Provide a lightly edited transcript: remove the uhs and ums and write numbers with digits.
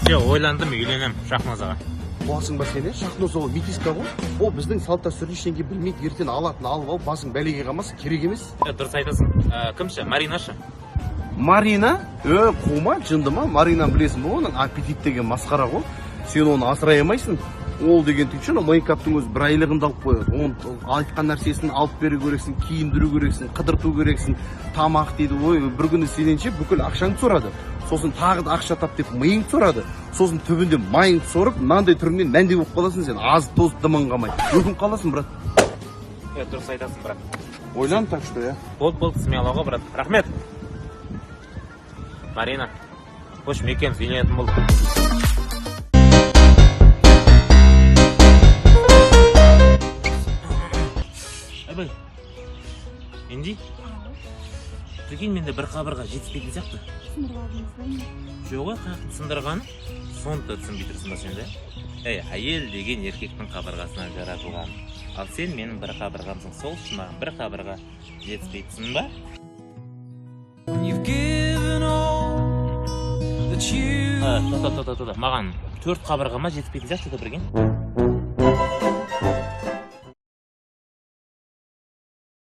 Все, ойландым, үйленемін Шахнозаға. Қуасың ба сен, е? Шахноза ол метиска ғой. Ол біздің салт дәстүрді ештеңе білмейді. Ертең алатын алып алып, басың бәлеге қалмасын, керек емес. Е, дұрыс айтасың. Кім ше, Марина ше? Марина? Е, қума, жынды ма? Маринаны білесің бе, оның аппетит деген масқара ғой. Сен оны асырай алмайсың. Ол деген түкше, анау мейкаптың өзі бір айлығын да алып қояды. Оның айтқан нәрсесін алып беру керексің, киіндіру керексің, қыдырту керексің, тамақ дейді. Ой, бір күні сенен ше бүкіл ақшаңды сорады. Сосын тағы да ақша тап деп миыңды сорады. Сосын түбінде майыңды сорып, мынандай түріңнен мәндей болып қаласың сен. Азып тозып дымың қалмай. Өкініп қаласың, брат. Е, дұрыс айтасың, брат. Ойлан, так что, иә. Болды, болды, смело ғой, брат. Рахмет. Марина, в общем, екеуміз үйленетін болдық. Айбай, Инди, прикинь, менде бір қабырға жетіспейтін сияқты. Сындырып алдыңыз ба, не? Жоқ, ой, қаяқтың сындырғаны? Соны да түсінбей тұрсың ба сен де? Ей, әйел деген еркектің қабырғасынан жаратылған. Ал сен менің бір қабырғамсың, сол үшін маған бір қабырға жетіспейтсің ба? You've given all that you Тоқта, тоқта, тоқта. Маған төрт қабырға ма жетіспейтін сияқты, прикинь.